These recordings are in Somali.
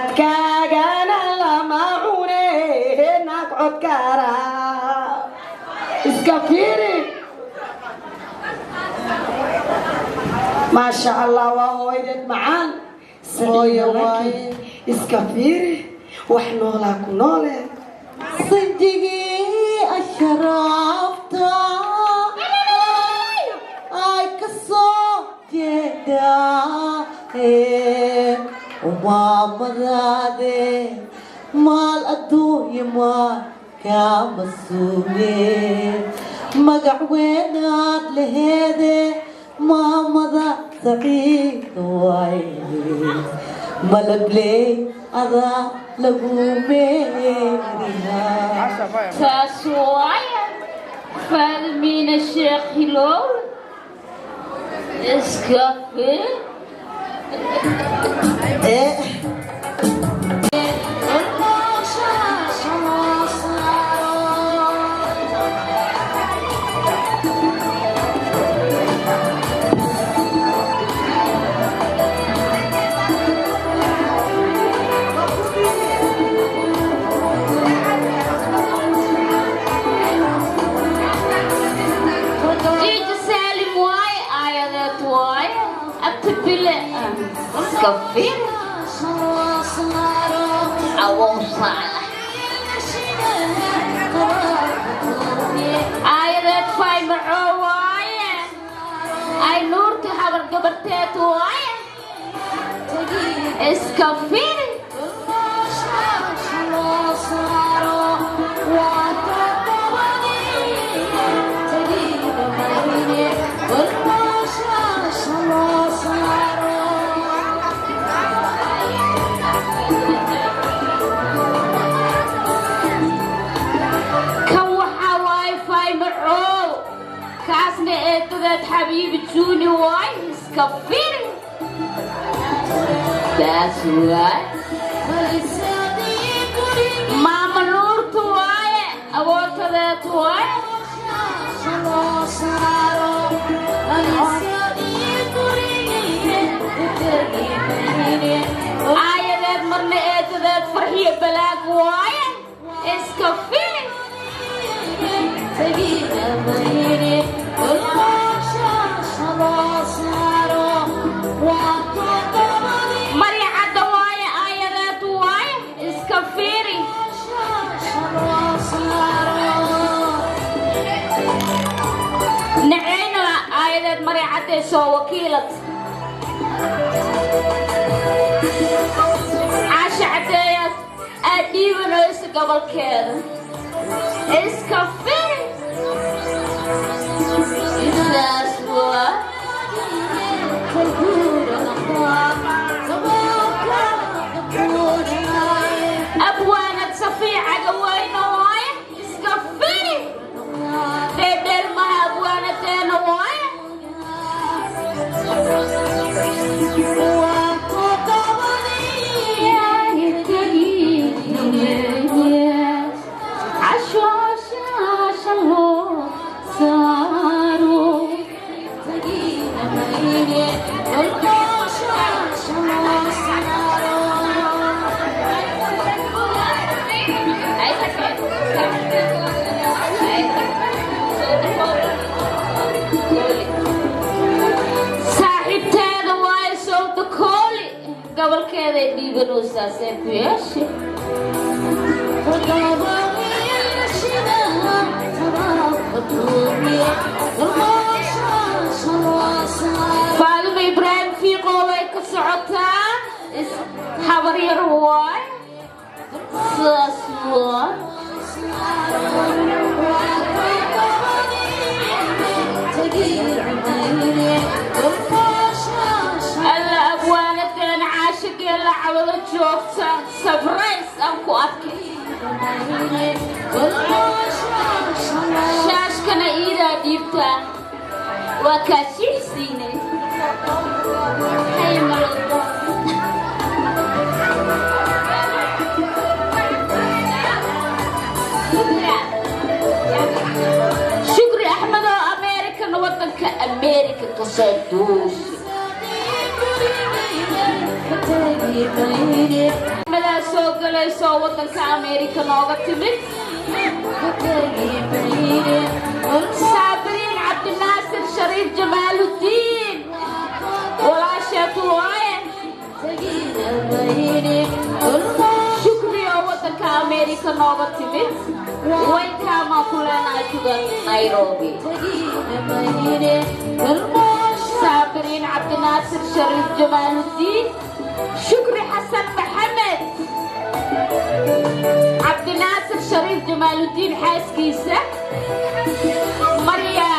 Cadkaagana lama cune, naag codkaara iska fiiri. Maasha Allah, waa hooyadeed macaan. Hooyo waaye. Iska fiiri, wax noolaa ku noole. Sanjigii ashraafta ay ka soo jeedaa, umaamadaade maal adduunya ma kaama suge, magac weynaad laheede. Maamada Saciid waaye, malabley adaa lagu meerihaa. Saas waaye, Faalmiina Sheekh Hilow, iska fiir. Ee. Jiija Saalim waaye, aayadeed waaye, abti bile, iska fiir. Awow Saalax, aayadeed fay macoo waaye, ay Nuurti habar gabarteed waaye, iska fiir. Kan waxaa waaye fay macoow, kaasna eedadeed Xabiibi Juuni waaye, iska fiir. Taas waay, maama Nuurtu waaye, awootadeed waaye. Aayadeed marna eedadeed Farxiyo Balaag waaye, iska fiir. Marya Cadda waaye, aayadeed waaye, iska fiiri. Naceyna aayadeed Marya Cadday soo wakiilad. Caasha Caddeeyaad aad dhiibanayso gobolkeeda, iska fiiri. Sidaas waa. Abwaanad Safiicaga wayna waaye, iska fiiri. Dheedheel maha, abwaanadeena waaye. Saaxiibteeda waaye Sowda Kooli, gobolkeeday dhiibanaysaa see ku yeeshe. Faaduma Ibraahim Fiiqoo way ka socotaa, habar yar waay. Sidaas waa. Alla, abwaanadeena Caashigeela cawada joogta, sabrays aan ku arkay. Shaashkana iidaa dhiibtaa, waa kaashiisiinay. Hay maldo. Shukri Axmed oo Ameerikana, waddanka Ameerika kasoo duushay. Axmed. Eedadeedaa soo galayso waddanka Ameerika nooga timid. Saabiriin Cabdinaasir Shariif Jamaaludiin walaasheetu waaye. Shukri oo waddanka Ameerika nooga timid, welcome aan ku leenahay to the Nairobi. Saabiriin Cabdinaasir Shariif Jamaaludiin, Shukri Xasan Maxamed, Cabdinaasir Shariif Jamaaludiin xaaskiisa, Marya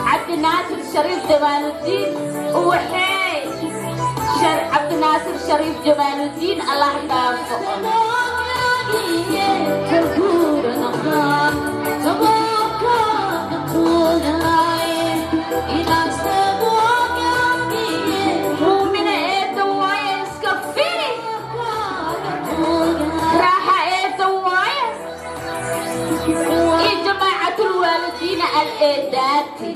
Cabdinaasir Shariif Jamaaludiin, waxay Cabdinaasir Shariif Jamaaludiin, Allah dhaafo. Muumina eedda waaye, iska firi. Raaxa eedda waaye iyo jamaacatul waalidiina al-eedaati.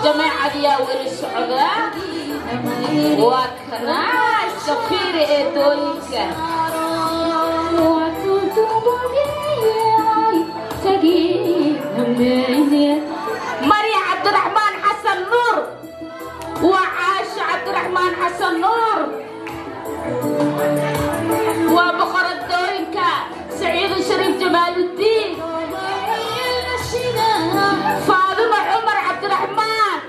Jamaacadiyaa weli socdaa, waa kanaa, iska fiiri eedooyinka. Marya Cabdiraxmaan Xasan Nuur, waa Caasho Cabdiraxmaan Xasan Nuur, waa boqoradooyinka Saciidu Shariif Jamaaludiin, Faadimo Cumar Cabdiraxmaan.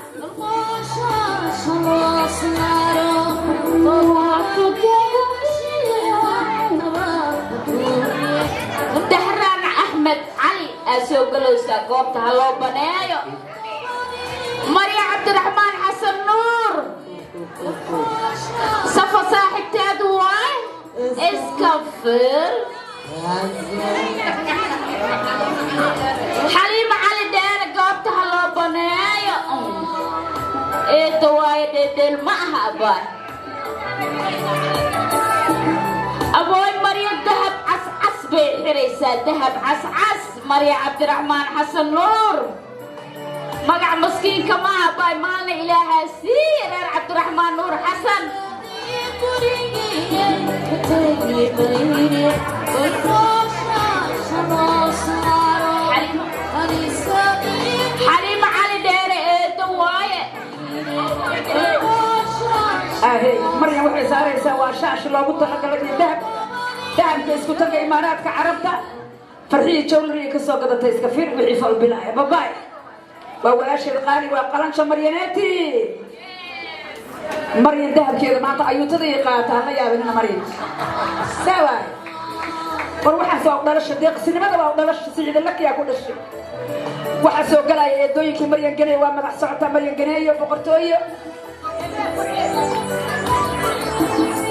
Dahraan Axmed Cali aa soo galaysaa, goobta ha loo baneeyo. Marya Cabdiraxmaan Xasan Nuur, Safa saaxiibteedu waay, iska fir. Xaliima Cali Dheere, goobta ha loo baneeyo. Eedda waayo, dheeldheel ma aha abaay. Abooy Maryo dahab cascas bay xiraysaa, dahab cascas. Marya Cabdiraxmaan Xasan Nuur, magac maskiinka ma aha baay, maalna Ilaahaa sii reer Cabdiraxmaan Nuur Xasan. Xaliimo Cali Dheere eedda waaye. Ahey Maryam waxay saaraysaa waa shaash loogu talagalay iyo dahab, dahabka isku taga Imaaraadka Carabta, Farxiyi jowlariya ka soo gadatay. Iska fir wixii falbilaya babaay. Waa walaasheed qaali, waa qalansha Maryaneeti. Maryan dahabkeeda maanta ayuutada ii qaataa, la yaabinina Maryan saa waay. War waxaas waa u dhalasha, deeqsinimada waa u dhalasha. Siciida Lakiyaa ku dhashay. Waxaa soo galaya eedooyinkii Maryan Ganeey, waa madax socota Maryan Ganeeyo boqortooyo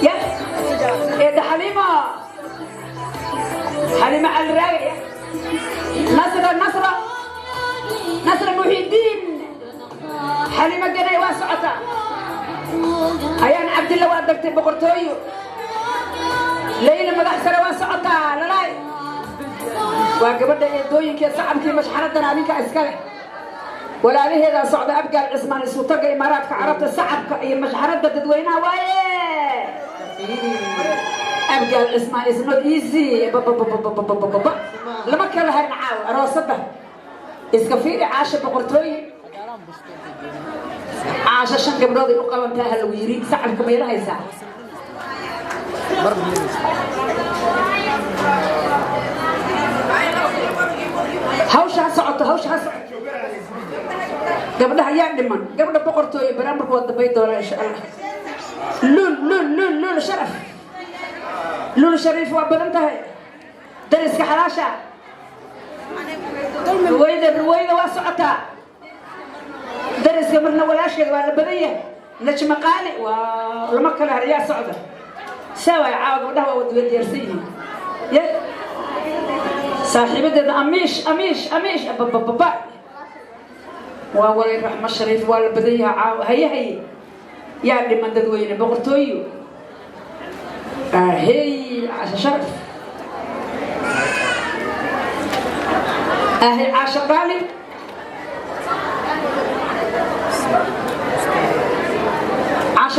ya eedda Xaliimo, Xaliimo Cali Raage, Nasra, Nasra, Nasra Muxidiin, Xaliimo Ganey waa socotaa. Ayaan Cabdilla waa degtay boqortooyo. Leyla madax sare waa socotaa. Lalaay waa gabadha eedooyinkee sacabkii mashxaradan adinka iskale. Walaalaheedaa socda, Abgaal Cismaan, isku taga Imaaraadka Carabta, sacabka iyo mashxaradda dadweynaha waaye. Abgaal Cismaan is not easy. Babababababababa lama kala harin caawa aroosada. Iska fiiri Caasha boqortooye. Caasha 5 gabdhood ay u qalantaa ha lagu yiri, sacabka mayla haysaa. Hawsha ha socoto, hawsha ha socoto. Gabdhaha yaa dhiman? Gabdha boqortooye barnaamijku waa dambay doonaa insha Allah. Lul lul lul lul sharaf, Lul Shariif waa badan tahay. Dariska xalaasha, Ruwayda, Ruwayda waa socotaa. Dariska marna walaasheed waa la badan yahay. Najma Qaali waa lama kala hariyaa socda. Saa waay caawa gabdhaha waa wada diyaarsan yihiin. Ye saaxiibadeeda Amiish, Amiish, Amiish babababa waa walay. Raxmo Shariif waa la badan yahay caawa. Haye haye, yaa dhiman dadweyne? Boqortooyo ahey Caasha Sharaf, ahey Caasha Qaali.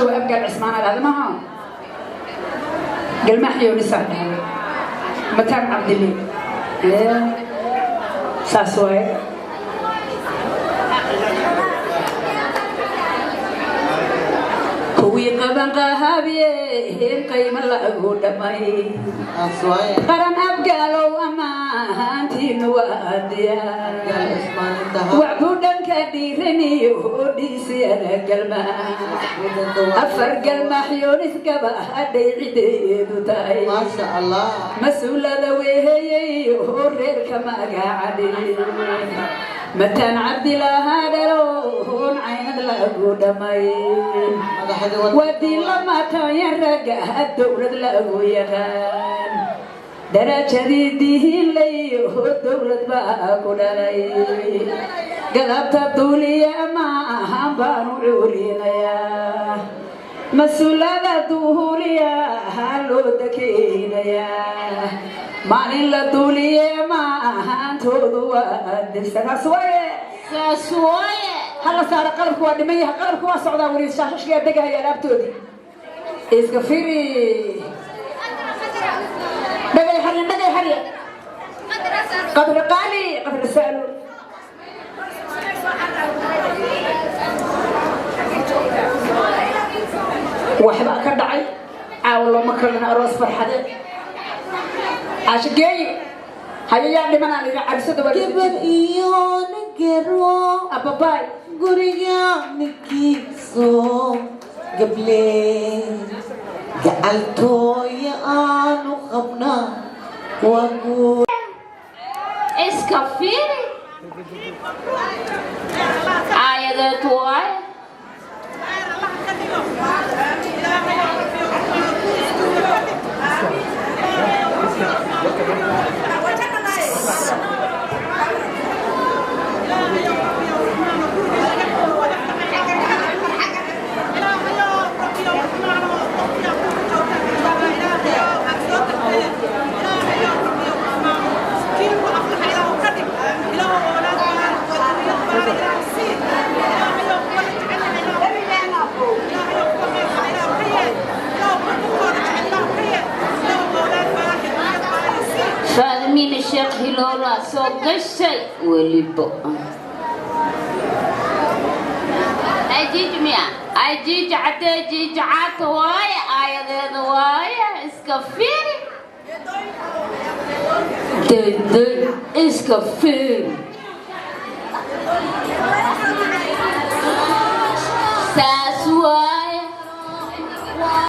Waa Abgaal Cismaan dhahda maaha, Galmaax Yoonisaa dhahda, Mataan Cabdile, saas waaye. Kuwii qaban qahabiyeen qayma lagu dhamay. Taas waaye. Qaran Abgaalow, ammaantiinu waa diyaar. Abgaal Cismaan intaha. Wacbudhanka dhiiraniyo dhiisiyada Galmaax, afar Galmaax Yoonis gaba hadhay cideedu tahay. Maasha Allah. Mas-uulada weeheyey oo reerka magacadhi Mataan Cabdilaha dhaloon caynad lagu dhamay. Madaxdii waddanka. Wadii lamaataanya ragga dowlad lagu yaqaan, darajadii dihinlayo dowlad baa ku dhalay. Galabta duuliya maahan baanu cuurinayaa, mas-uulada duuliya loo dakeynayaa, maalin la duuliye maahantoodu waa dirsanaas waye. Saas waaye. Hala saara qalabku, waa dhiman yahay qalabku, waa socdaa weli, shaashashkaa degahaya alaabtoodii. Iska firi, dhagay xarya, dhagay xarya, Qadri qaali, Qadri saaluun. Waxbaa ka dhacay caawa, looma kalina aroos farxadeed. Caashigeeyi hayayaa dhimanaan iga cabsada waa. Gabar iyo nigero. Ababaay. Guriga ninkiiso gable gacaltooya aanu qabnaa waa guur. Iska fiiri, aayadeed waaye. Faadmiina Sheekh Hiloola soo gashay welibo. Ajiij miya, ajiij cadee, jiij caata waaye, aayadeeda waaye. Iska fiiri, dayday, iska fiiri. Saas.